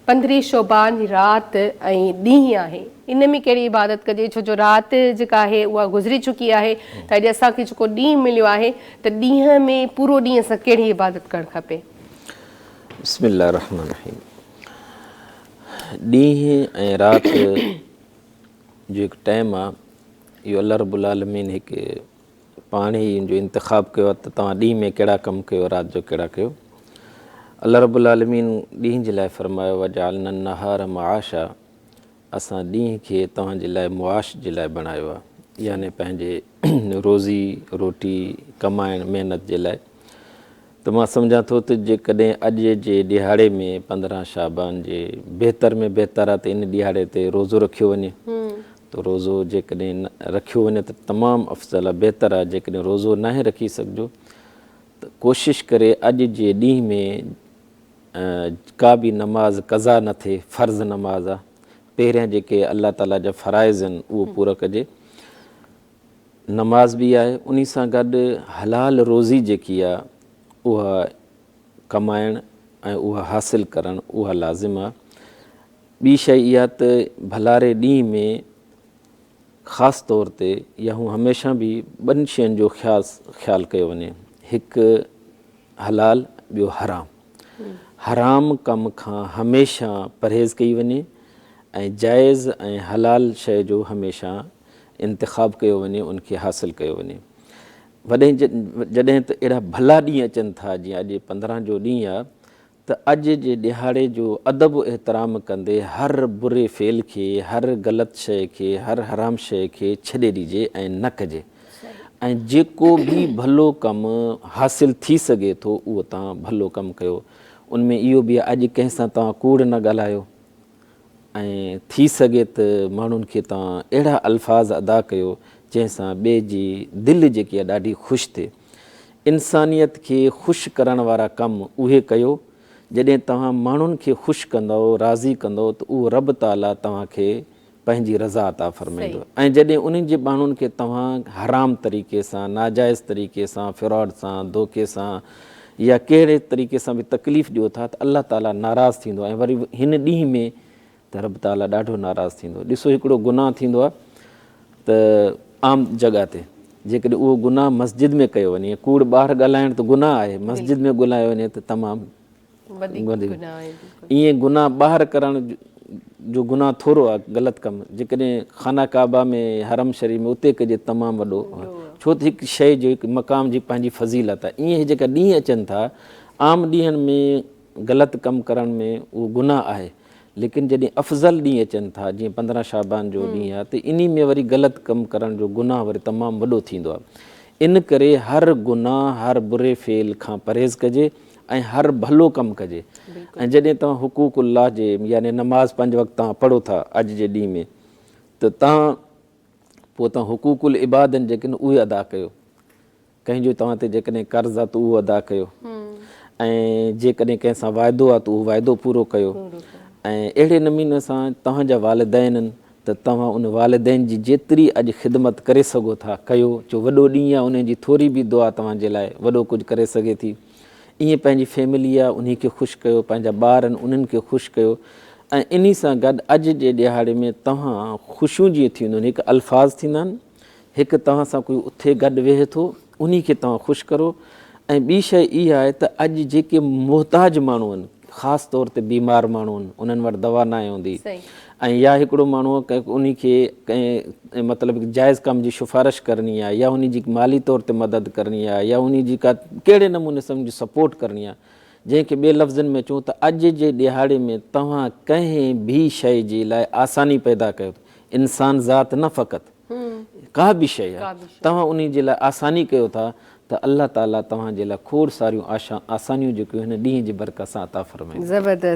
پندرهين شعبان جي رات ۽ ڏينهن آهي ان ۾ ڪهڙي عبادت ڪجي ڇو جو رات جيڪا آهي اها گذري چڪي آهي ته اڄ اسان کي جيڪو ڏينهن مليو آهي ته ڏينهن ۾ پورو ڏينهن اسان ڪهڙي عبادت ڪرڻ کپي. بسم الله الرحمن الرحيم ڏينهن ۽ رات جو هڪ ٽائيم آ اهو الله رب العالمين هڪ پاڻ ئي ان جو انتخاب ڪيو آهي ته توهان ڏينهن ۾ ڪهڙا ڪم ڪيو رات جو ڪهڙا ڪيو. الله رب العالمين ڏينهن جي لاء فرمايو وجعلنا النهار معاشا اسان ڏينهن کي توهان جي لاء معاش جي لاء بڻايو آهي يعني پنهنجي روزي روٽي ڪمائڻ محنت جي لاء ته مان سمجهان ٿو ته جيڪڏهن اڄ جي ڏهاڙي ۾ 15 شعبان جي بهتر ۾ بهتر آهي ته ان ڏهاڙي تي روزو رکيو وڃي ته روزو جيڪڏهن رکيو وڃي ته تمام افضل آهي بهتر آهي جيڪڏهن روزو ناهي رکي سگهجو ته ڪوشش ڪري اڄ جي ڏينهن ۾ ڪا به نماز قضا نه ٿئي فرض نماز آهي پهريان جيڪي الله تعالي جا فرائض آهن اهو پورا ڪجي نماز به آهي انهي سان گڏ حلال روزي جيڪي آهي اها ڪمائڻ ۽ اها حاصل ڪرڻ اها لازم آهي ٻي شيء اها ته ڀلاري ڏينهن ۾ خاص طور تي يا هون هميشه به ٻن شين جو خاص خيال ڪيو وڃي، هڪ حلال ٻيو حرام. حرام ڪم کان هميشه پرهيز ڪئي وڃي ۽ جائز ۽ حلال شيء جو هميشه انتخاب ڪيو وڃي ان کي حاصل ڪيو وڃي. وڏهن جڏهن ته اهڙا ڀلا ڏينهن اچن ٿا جيئن اڄ 15 جو ڏينهن آ ته اڄ جي ڏهاڙي جو ادب و احترام ڪندي هر بري فعل کي، هر غلط شيء کي، هر حرام شيء کي ڇڏي ڏجي ۽ نه ڪجي ۽ جيڪو به ڀلو ڪم حاصل ٿي سگهي ٿو اهو توهان ڀلو ڪم ڪيو. ان ۾ اهو به آهي اڄ ڪنهن سان توهان ڪوڙ نه ڳالهايو ۽ ٿي سگهي ته ماڻهن کي توهان اهڙا الفاظ ادا ڪيو جنهن سان ٻئي جي دل جيڪي آهي ڏاڍي خوش ٿئي. انسانيت کي خوش ڪرڻ وارا ڪم اهي ڪيو، جڏهن توهان ماڻهن کي خوش ڪندؤ، راضي ڪندؤ ته اهو رب تعاليٰ توهان کي پنهنجي رضا عطا فرمائيندو ۽ جڏهن انهن جي ٻانهن کي توهان حرام طريقي سان، ناجائز طريقي سان، فراڊ سان، ڌوڪي سان يا ڪهڙي طريقي سان به تڪليف ڏيو ٿا ته الله تعاليٰ ناراض ٿيندو ۽ وري هن ڏينهن ۾ ته رب تعاليٰ ڏاڍو ناراض ٿيندو. ڏسو هڪڙو گناهه ٿيندو آهي ته عام جڳهه تي جيڪڏهن اهو گناهه مسجد ۾ ڪيو وڃي، ڪوڙ ٻاهر ڳالهائڻ ته گناهه آهي، مسجد ۾ ڳالهايو وڃي ته تمام وڌيڪ ائين گناهه ٻاهر ڪرڻ جو گناهه ٿورو آهي غلط ڪم جيڪڏهن خانه ڪعبه ۾ حرم شريف ۾ اتي ڪجي تمام وڏو ڇو ته هڪ شيء جو هڪ مقام جي پنهنجي فضيلت آهي ائين هي جيڪا ڏينهن اچن ٿا عام ڏينهن ۾ غلط ڪم ڪرڻ ۾ اهو گناهه آهي ليڪن جڏهن افضل ڏينهن اچن ٿا جيئن 15 شعبان جو ڏينهن آهي ته انهي ۾ وري غلط ڪم ڪرڻ جو گناهه وري تمام وڏو ٿيندو آهي ان ڪري هر گناهه هر بري فعل کان پرهيز ڪجي ۽ هر ڀلو ڪم ڪجي ۽ جڏهن توهان حقوق الله جي يعني نماز پنج وقت توهان پڙهو ٿا اڄ جي ڏينهن ۾ ته توهان پوء توهان حقوق العباد جيڪي آهن اهي ادا ڪيو ڪنهن جو توهان تي جيڪڏهن قرض آهي ته اهو ادا ڪيو ۽ جيڪڏهن ڪنهن سان وعدو آهي ته اهو وعدو پورو ڪيو ۽ اهڙي نموني سان توهان جا والدين آهن ته توهان ان والدين جي جيتري اڄ خدمت ڪري سگهو ٿا ڪيو جو وڏو ڏينهن آهي انهن جي ٿوري به دعا توهان جي لاء وڏو ڪجهه ڪري سگهي ٿي ائين پنهنجي فيملي آهي انهي کي خوش ڪيو پنهنجا ٻار آهن انهن کي خوش ڪيو ۽ انهي سان گڏ اڄ جي ڏهاڙي ۾ توهان خوشيون جيئن ٿينديون آهن هڪ الفاظ ٿيندا آهن هڪ توهان سان ڪوئي اٿي گڏ ويهي ٿو انهي کي توهان خوش ڪرو ۽ ٻي شيء اها آهي ته اڄ جيڪي محتاج ماڻهو آهن خاص طور تي بيمار ماڻهو آهن انهن وٽ دوا ناهي هوندي ۽ يا هڪڙو ماڻهو انهي کي ڪنهن مطلب جائز ڪم جي سفارش ڪرڻي آهي يا انهي جي مالي طور تي مدد ڪرڻي آهي يا انهي جي ڪا ڪهڙي نموني سان ان جي سپورٽ ڪرڻي آهي جنهن کي ٻئي لفظن ۾ چئون ته اڄ جي ڏهاڙي ۾ توهان ڪنهن به شيء جي لاء آساني پيدا ڪيو انسان ذات نه فقط ڪا به شيء آهي توهان انهي جي لاء آساني ڪيو ٿا ته الله تعالي توهان جي لاء کوڙ ساريون آسانيون جيڪيون هن ڏينهن جي برڪت سان عطا فرمائيندو. زبردست.